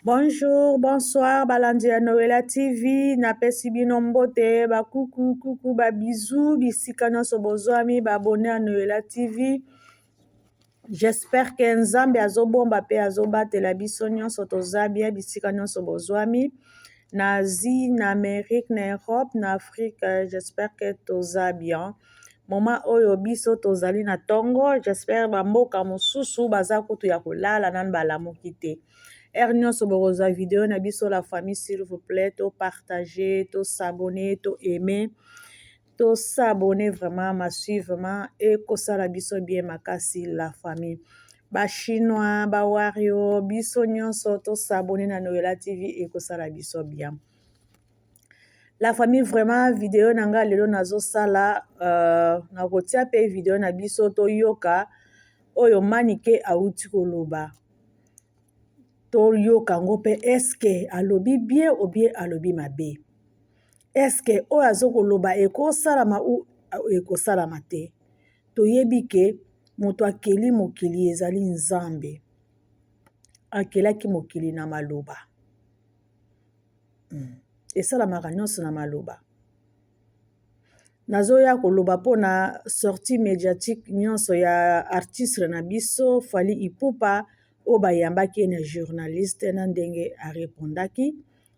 Bonjour, bonsoir balandi ya Noela TV, napesi bino mbote, ba kuku kuku, ba bisous bisika nyonso bozwami ba abonne ya Noela TV. J'espère que Nzambe azobomba pe azobatela biso nyonso toza bien bisika nyonso bozwami na Asie, na Amérique, na Europe, na Afrique, j'espère que toza bien. Moment oyo biso tozali na tongo, j'espère ba mboka mosusu baza kutu ya kolala nanu balamuki te. Heure nyonso bokozwa video na biso la famille s'il vous plaît to partager, to s'abonner, to aimer, to s'abonner vraiment massivement ekosala biso bien makasi la famille. Ba chinois, ba wario, biso nyonso to s'abonner na Noela TV ekosala biso bien. La famille vraiment video na nga lelo nazosala euh, nakotia pe video na biso toyoka oyo Manike awuti koloba toyoka yango pe eske alobi bien ou bien alobi mabe eske oyo azo koloba ekosalama ou ekosalama te toyebi ke moto akeli mokili ezali Nzambe akelaki mokili na maloba hmm. Esalamaka nyonso na maloba nazoya koloba mpona sortie mediatique nyonso ya artiste na biso Fally Ipupa oyo bayambaki ye na journaliste na ndenge arepondaki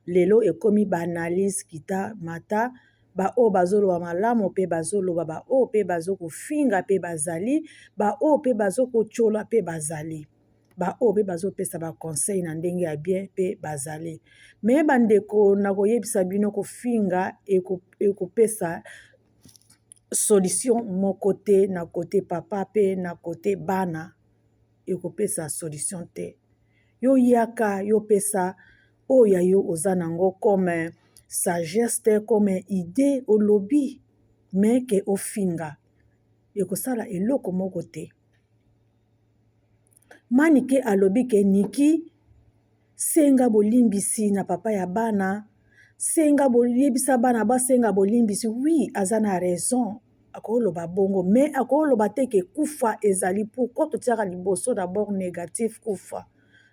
lelo ekomi ba analyse kita mata baoyo bazoloba malamu mpe bazoloba baoyo mpe bazokofinga mpe bazali baoyo mpe bazokotyola mpe bazali baoyo mpe bazopesa ba conseil na ndenge ya bien mpe bazali me bandeko nakoyebisa bino kofinga ekopesa solution moko te na kote papa mpe na kote bana ekopesa solution te yo yaka yo pesa oyo ya yo oza nango comme sagesse te comme idee olobi me ke ofinga ekosala eloko moko te. Manike alobi ke Nicky senga bolimbisi na papa ya bana senga boyebisa bana basenga bolimbisi oui aza na raison akoloba bongo mais akoloba te ke kufa ezali pourquoi totiaka liboso d'abord négatif kufa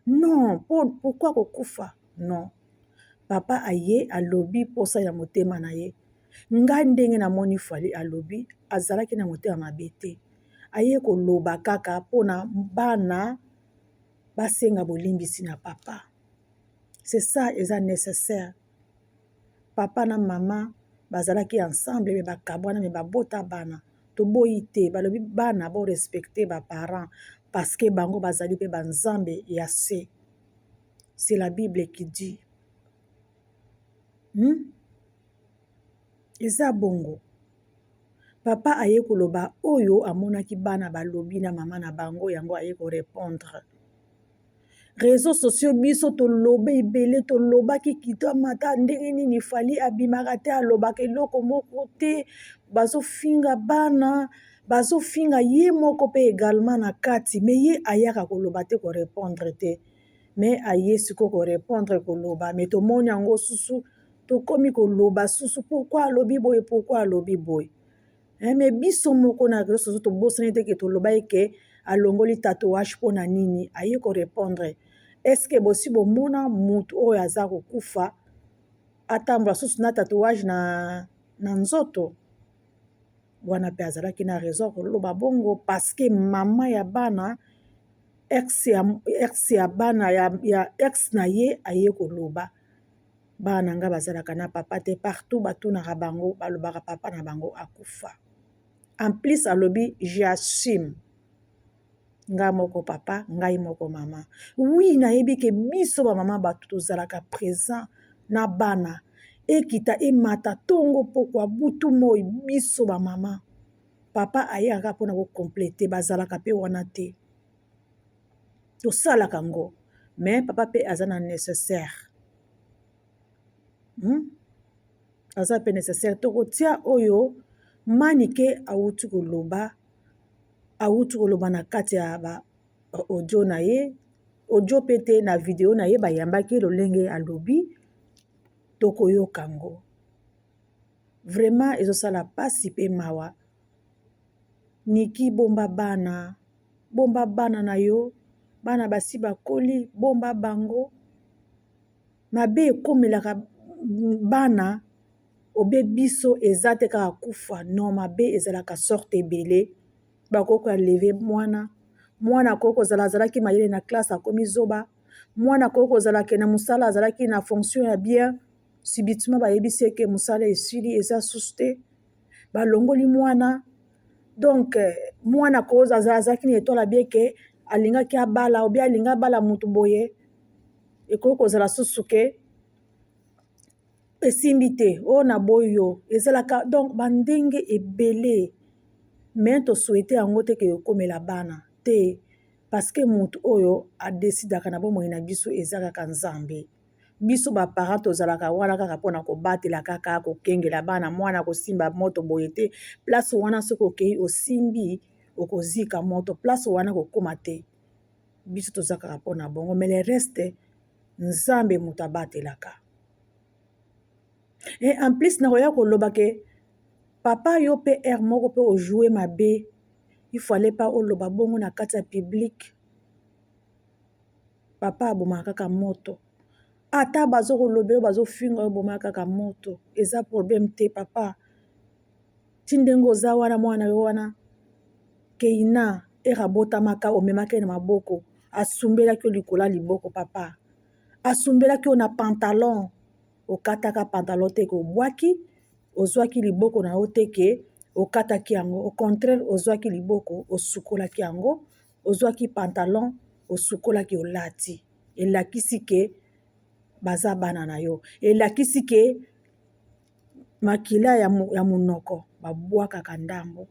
non pourquoi kokufa non papa aye alobi posa ya motema na ye ngai ndenge namoni Fally alobi azalaki na motema mabe te aye koloba kaka mpona bana basenga bolimbisi na papa c'est ça eza nécessaire papa na mama bazalaki ensemble me bakabwana me babota bana toboyi te balobi bana borespecte baparent parce que bango bazali mpe banzambe ya se c'est la bible qui dit hmm? Eza bongo papa aye koloba oyo amonaki bana balobi na mama na bango yango aye korepondre réseaux sociaux biso toloba ebele tolobaki kita mata ndenge nini Fally abimaka te alobaka eloko moko te bazofinga bana bazofinga ye moko mpe également na kati me ye ayaka koloba te korepondre te me aye sikoyo korepondre koloba me tomoni yango susu tokomi koloba susu pourquoi alobi boye pourquoi alobi boye eh, me biso moko na réseaux sociaux tobosani te ke toloba ye ke alongoli tatouage mpona nini aye korepondre est-ce bosi bomona mutu oyo aza kokufa atambola susu na tatouage na, na nzoto wana mpe azalaki na raison koloba bongo parce que mama ya bana ex ya, ex ya bana ya, ya ex na ye aye koloba bana na nga bazalaka na papa te partout batunaka bango balobaka papa na bango akufa en plus alobi j'assume ngai moko papa ngai moko mama oui nayebi ke biso bamama bato tozalaka présent na bana ekita emata ntongo pokwa butu moi biso bamama papa ayaka mpona kokomplete bazalaka mpe wana te tosalaka yango mais papa mpe aza na nécessaire hmm? Aza mpe nécessaire tokotia oyo Manike awuti koloba awuti koloba na kati ya ba audio na ye audio mpe te na video na ye bayambaki lolenge alobi tokoyoka yango vraiment ezosala mpasi mpe mawa Niki bomba bana bomba bana na yo bana basi bakoli bomba bango. Mabe ekomelaka bana obe biso eza te kaka kufa non mabe ezalaka sorte ebele. Bakoki ko enlever mwana, mwana akoki kozala azalaki mayele na classe akomi zoba, mwana akoki kozala ke na mosala azalaki na fonction ya bien, subitement bayebisi ye ke mosala esili eza susu te, balongoli mwana. Donc mwana akozala azalaki na etoile ya bien ke alingaki abala ou bien alingi abala motu boye, ekoki kozala susu ke esimbi te oyo naboyi yo. Ezalaka donc bandenge ebele, mais tosouhaite yango te ke ekomela bana te, parce que motu oyo adecidaka na bomoi na biso eza kaka Nzambe. Biso ba parents tozalaka wana kaka mpona kobatela, kaka kokengela bana. Mwana kosimba moto boye te, place wana soki okei osimbi okozika moto, place wana kokóma te. Biso toza kaka mpona bongo, mais le reste Nzambe moto abatelaka. Et en plus nakoya koloba ke papa yo mpe aire moko mpe ojoue mabe, il fallait pas oloba bongo na kati ya public. Papa abomaka kaka moto, ata bazo kolobela yo bazofinga yo, obomaka kaka moto, eza problème te papa. Ti ndenge oza wana, mwana yo wana Keina ere abotamaka omemaki ye na maboko, asumbelaki yo likolo ya liboko papa, asumbelaki yo na pantalon, okataka pantalon te ke obwaki, ozwaki liboko na yo te ke okataki yango, au contraire ozwaki liboko osukolaki yango, ozwaki pantalon osukolaki olati. Elakisi ke baza bana na yo, elakisi ke makila ya monoko babwakaka ndambo,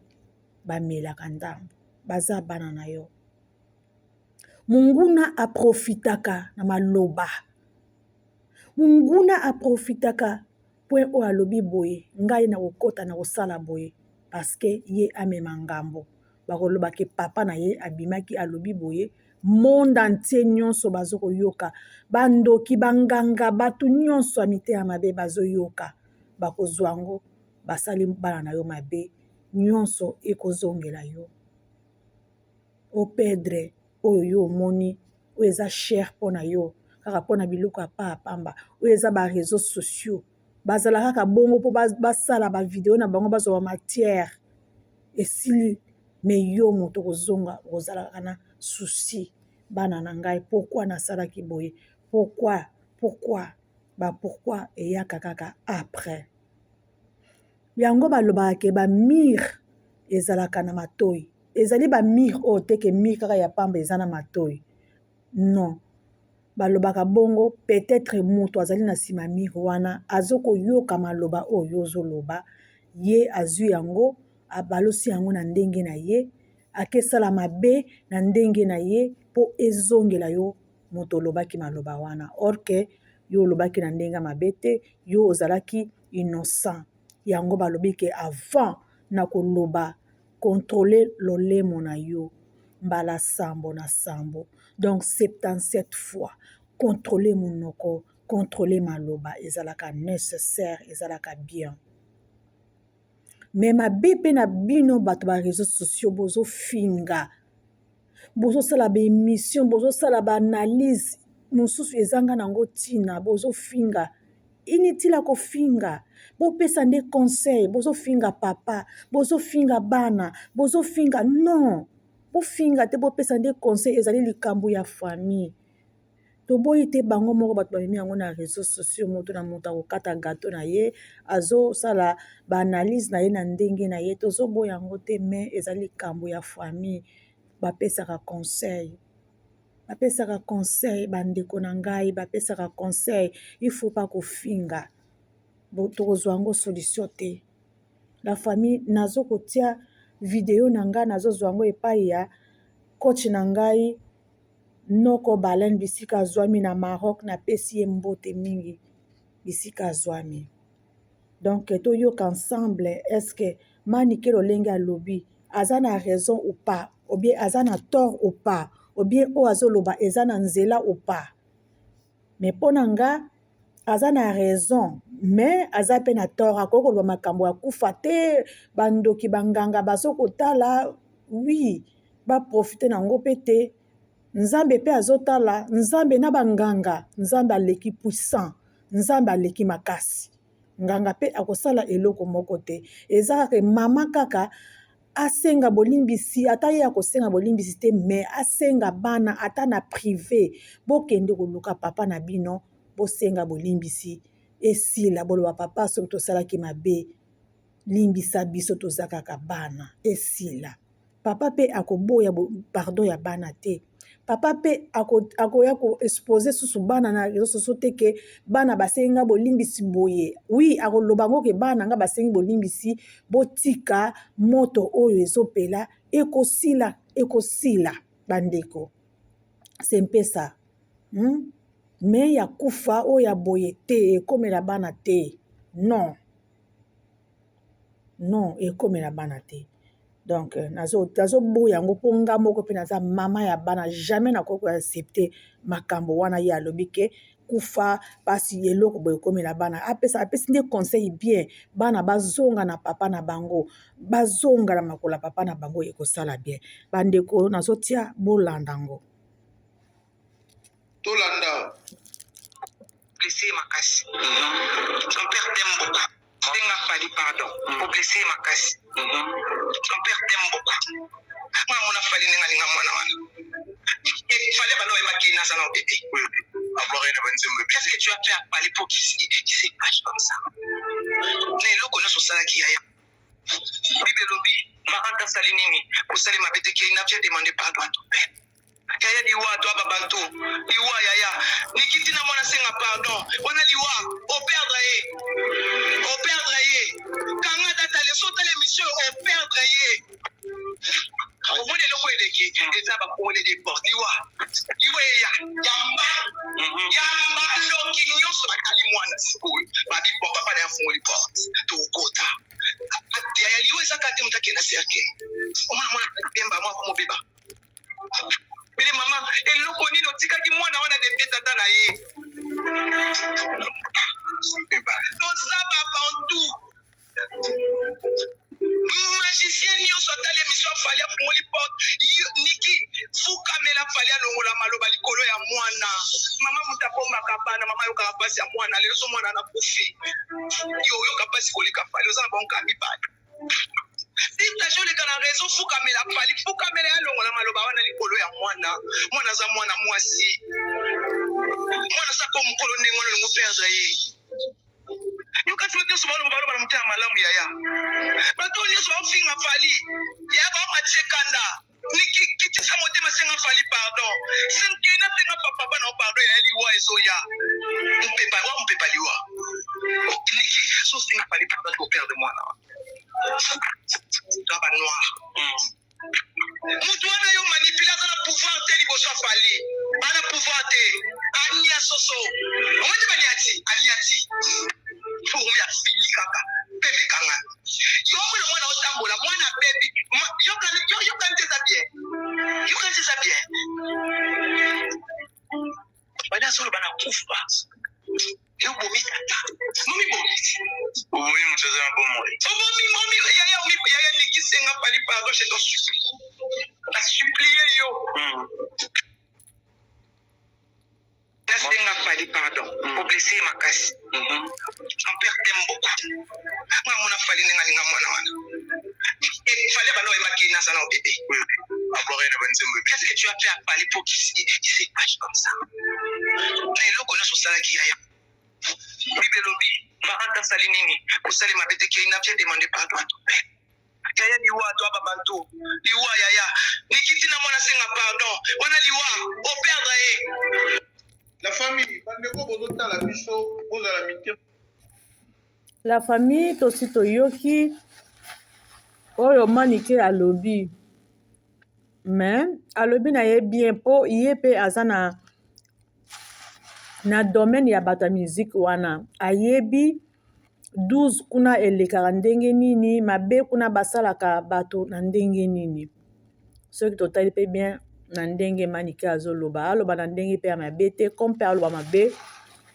bamelaka ndambo, baza bana na yo. Monguna aprofitaka na maloba, monguna aprofitaka point oyo alobi boye, ngai nakokota na kosala boye, parce que ye amema ngambo. Bakoloba ke papa na ye abimaki alobi boye, monde entier nyonso bazo koyoka, bandoki, banganga, bato nyonso ya mitema mabe bazoyoka, bakozwa yango, basali bana na yo mabe, nyonso ekozongela yo. Opedre oyo yo omoni oyo eza cher mpona yo, kaka mpona biloko ya paa pamba, oyo eza ba réseaux sociaux, bazala kaka bongo mpo basala ba video na bango, bazwa ba matière esili. Mais yo moto kozonga okozala kaka na souci, bana na ngai pourquoi nasalaki boye, pourquoi, pourquoi, ba pourquoi eyaka kaka après. Yango balobaka ke ba mire ezalaka na matoi, ezali ba mire oyo te ke mire kaka ya pamba eza na matoi, non. Balobaka bongo peut-être moto azali na nsima mire wana azokoyoka maloba oyo ozoloba, ye azwi yango abalosi yango na ndenge na ye, akesala mabe na ndenge na ye mpo ezongela yo moto olobaki maloba wana, or ke yo olobaki na ndenge ya mabe te, yo ozalaki innocent. Yango balobi ke avant na koloba, contrôler lolemo na yo mbala sambo na sambo, donc 77 fois. Contrôler monoko, contrôler maloba ezalaka nécessaire, ezalaka bien. Mais mabe mpe na bino bato ba réseaux sociaux, bozofinga, bozosala ba émission, bozosala ba analyse mosusu ezanga nango ntina, bozofinga inutile ya kofinga. Bopesa nde conseil. Bozofinga papa, bozofinga bana, bozofinga, non, bofinga te, bopesa nde conseil. Ezali likambo ya famille, toboyi te. Bango moko bato bamemi yango na réseaux sociaux, moto na moto akokata gâteau na ye, azosala ba analyse na ye na ndenge na ye, tozoboya yango te. Mais ezali likambo ya famille, bapesaka conseil, bapesaka conseil. Bandeko na ngai, bapesaka conseil, il faut pas kofinga, tokozwa yango solution te. La famille, nazokotia video na ngai, nazozwa yango epai ya coach na ngai Noko Balen, bisika azwami na Maroc, napesi ye mbote mingi bisika azwami. Donc toyoka ensemble, est-ce Manike lolenge alobi aza na raison ou pas, ou bien aza na tort ou pas, ou bien oyo azoloba eza na nzela ou pas? Mais mpo na nga aza na raison, mais aza mpe na tort. Akoki koloba makambo ya kufa te, bandoki, banganga bazokotala, oui, baprofite nango mpe te. Nzambe pe azotala, Nzambe na ba nganga, Nzambe aleki puissant, Nzambe aleki makasi. Nganga pe akosala eloko moko te. Eza kaka mama kaka asenga bolimbisi, ata ye akosenga bolimbisi te mais asenga bana ata na prive, bokende koluka papa na bino bosenga bolimbisi esila, boloba papa soki tosalaki mabe limbisa biso toza kaka bana esila. Papa pe akoboya pardon ya bana te. Papa pe akoya ko expose susu bana na reseau sociaux te ke bana basengi nga bolimbisi boye. Oui, akoloba ngo ke bana nga basengi bolimbisi, botika moto oyo ezopela ekosila, ekosila bandeko. C'est un peu ça. Hmm? Mais ya kufa oyo ya boye te, ekomela bana te. Non. Non, ekomela bana te. Donc nazoboya yango mpo nga moko mpe naza mama ya bana, jamais nakoki ko accepter makambo wana ye alobi ke kufa pasi eloko boye ekomela bana. Apesa apesi nde conseil bien, bana bazonga na papa na bango, bazonga na makolo ya papa na bango ekosala bien. Bandeko nazotia bolanda yango. Tolanda. Blessé makasi. Son père t'aime beaucoup. Senga Fally pardon. Mm. Oblesse makasi. Mm -hmm. Son père t'aime beaucoup. Nga mona Fally ndenge alinga mwana wana. Fally abanda oyebaki naza na bébé. Qu'est-ce que tu as fait à Fally pour qu'il se fâche comme ça? Na eloko nyonso osalaki yaya. Bible elobi Maranta asali nini? Kosali mabe te qu'il n'a bien demandé pardon à ton père. Yaya liwa to aba bantu liwa yaya nikiti na mwana senga pardon wana liwa o perdre ye o perdre ye kanga data leso otala emission o perdre ye omoni eloko eleki eza bafongoli de porte liwa liwa eya yamba mhm. yamba ndoki nyonso batali mwana sikoyo babi bon papa na ye afongoli porte tokota yaya liwa eza kaka te moto akenda cercueil omona mwana pemba mwa komobeba Bele mama, eloko nini otikaki mwana wana defie tata na ye? Toza ba bantu. Magicien nyonso atali emission ya Fally afungoli porte. Niki fukamela Fally alongola maloba likolo ya mwana. Mama moto abombaka bana, mama ayokaka mpasi ya mwana. Lelo so mwana anakufi, yo oyoka mpasi koleka Fally, oza na bango kaka mibale. Sista joleka na reseau fukamela fali fukamela ya longola maloba wana likolo ya mwana mwana aza mwana mwasi mwana aza ko mokolo ndenge wana olingo perdre ye yoka ti bato nyonso baloba baloba na motema malamu yaya bato oyo nyonso baofinga fali yaya baomatie kanda Niki kitisa motema senga Fally pardon senkena senga papa na pardon ya liwa ezoya mupepa wa mupepa liwa Niki so senga Fally pardon to perdre mwana to ba noir mutu wana yo manipule aza na pouvoir te liboso ya Fally ana pouvoir te ania soso omoni baniati aniati fourmi afini kaka peme kanga yo mwana mwana otambola mwana bebi yokani te eza bien yokani te eza bien bani azoloba na kufa yo bomi tata momi bomisi obomi moto aza na bomoi obomi momi yaya yaya niki senga pali pardon je t'en supplie na supplie yo mm. Nasenga Fally pardon mm. oblesse ye makasi mm -hmm. son père t'aime beaucoup nga mona Fally ndenge alinga mwana wana Fally abanda oyebaki naza na bébé qu'est-ce que tu as fait à Fally pour qu'il se fâche comme ça na eloko nyonso osalaki yaya Bible elobi Maranta asali nini kosali mabe te qu'il n'a bien demandé pardon à ton père Yaya liwa to aba bantu liwa yaya nikiti na mwana senga pardon wana liwa o perdre ye. La famille bandeko bozotala biso bozala mitema. La famille tosi toyoki oyo Manike alobi mais alobi na ye bien po ye pe aza na na domaine ya bato ya musique wana ayebi 12 kuna elekaka ndenge nini mabe kuna basalaka bato na ndenge nini soki totali pe bien na ndenge manike azoloba aloba na ndenge pe ya mabe te comme pe aloba mabe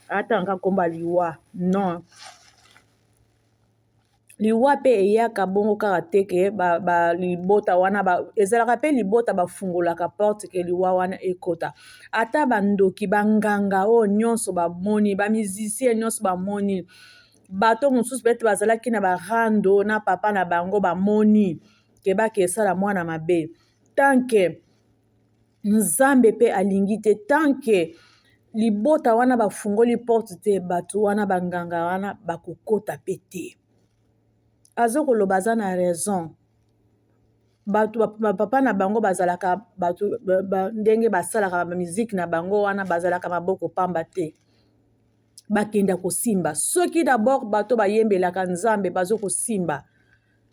atanga nkombo ya liwa non. Liwa mpe eyaka bongo kaka te ke ba, ba libota wana ba, ezalaka mpe libota bafungolaka porte ke liwa wana ekota. Ata bandoki, banganga oyo nyonso bamoni, bamusicien nyonso bamoni, bato mosusu peut-être bazalaki na barando na papa na bango, bamoni ke bake esala mwana mabe. Tant que Nzambe mpe alingi te, tant que libota wana bafungoli porte te, bato wana banganga wana bakokota mpe te. Azokoloba aza na raison. Bato bapapa na bango bazalaka bato ba, ndenge basalaka bamiziki na bango wana, bazalaka maboko pamba te, bakenda kosimba. Soki d'abord bato bayembelaka Nzambe bazokosimba,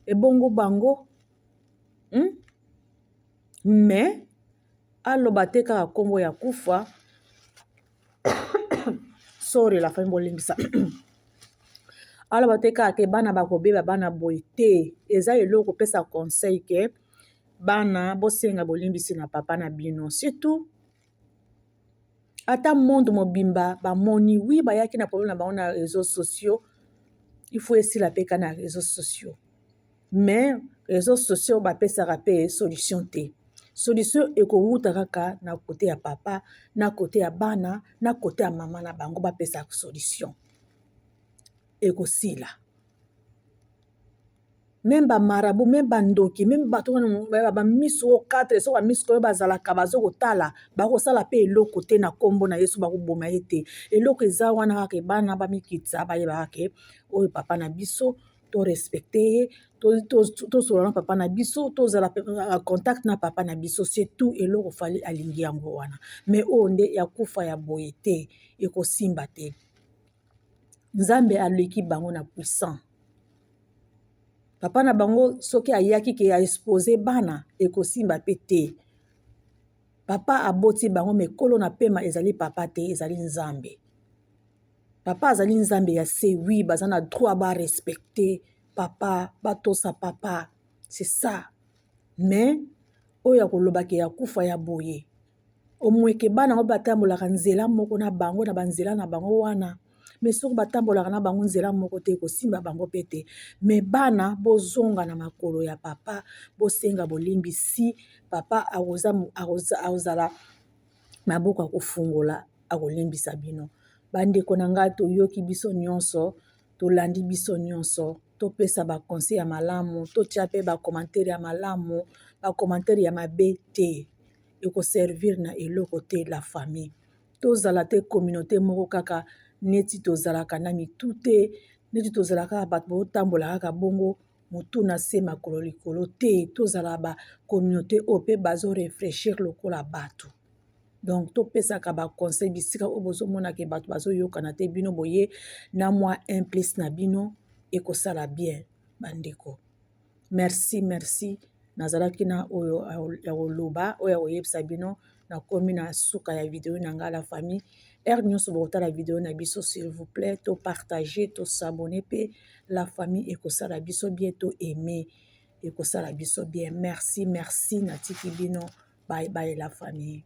ebongo bango, Mais aloba te kaka nkombo ya kufa. Sorry la famille, bolimbisa. Aloba te kaka ke bana bakobeba, bana boye te. Eza eloko kopesa conseil ke bana bosenga bolimbisi na papa na bino, surtout ata monde mobimba bamoni. Oui, bayaki na problème na bango na réseaux sociaux, il faut esila mpe ka na réseaux sociaux. Mais réseaux sociaux bapesaka mpe solution te. Solution ekowuta kaka na côté ya papa, na côté ya bana, na côté ya mama na bango. Bapesaka solution, ekosila. Même bamarabout, même bandoki, même bato wana bamiso oyo 4, so bamiso oyo bazalaka bazokotala, bakosala mpe eloko te na nkombo na Yesu. Bakoboma ye te. Eloko eza wana kaka, bana bamikitisa, bayebaka ke oyo papa na biso, torespecte ye, tosolola na papa na biso, tozala contact na papa na biso, c'est tout. Eloko Fally alingi yango wana. Mais oyo nde ya kufa ya boye te, ekosimba te. Nzambe aleki bango na puissant. Papa na bango soki ayaki ke aexpose bana, ekosimba mpe te. Papa aboti bango, mais kolo na pema ezali papa te, ezali Nzambe. Papa azali Nzambe ya se. Oui, baza na droit barespecte papa, batosa papa, c'est ça. Mais oyo ya kolobaka ya kufa ya boye, omweke bana ngo batambolaka nzela moko na bango na banzela na bango wana. Mais soki batambolaka na bango nzela moko te, ekosimba bango mpe te. Mais bana, bozonga na makolo ya papa, bosenga bolimbisi. Papa akozala maboko ya kofungola, akolimbisa bino. Bandeko na ngai, toyoki biso nyonso, tolandi biso nyonso, topesa baconseil ya malamu, totia mpe bacommentaire ya malamu. Bacommentaire ya mabe te, ekoservir na eloko te. La famille, tozala te communauté moko kaka neti tozalaka na mitu te, neti tozala kaka bato botambola kaka bongo, motu na se, makolo likolo te. Tozala bacommunauté oyo mpe bazoréfléchir lokola bato. Donc topesaka baconseil bisika oyo bozomonaka bato bazoyokana te. Bino boye na mwa un plus na bino, ekosala bien. Bandeko, merci, merci. Nazalaki na oyo ya koloba, oyo ya koyebisa bino. Nakomi na suka ya video na ngai. La famille, heure nyonso bokotala video na biso, s'il vous plaît, topartage, tos'abonner mpe. La famille, ekosala biso bien, to aime, ekosala biso bien. Merci, merci. Natiki bino. Bye bye, la famille.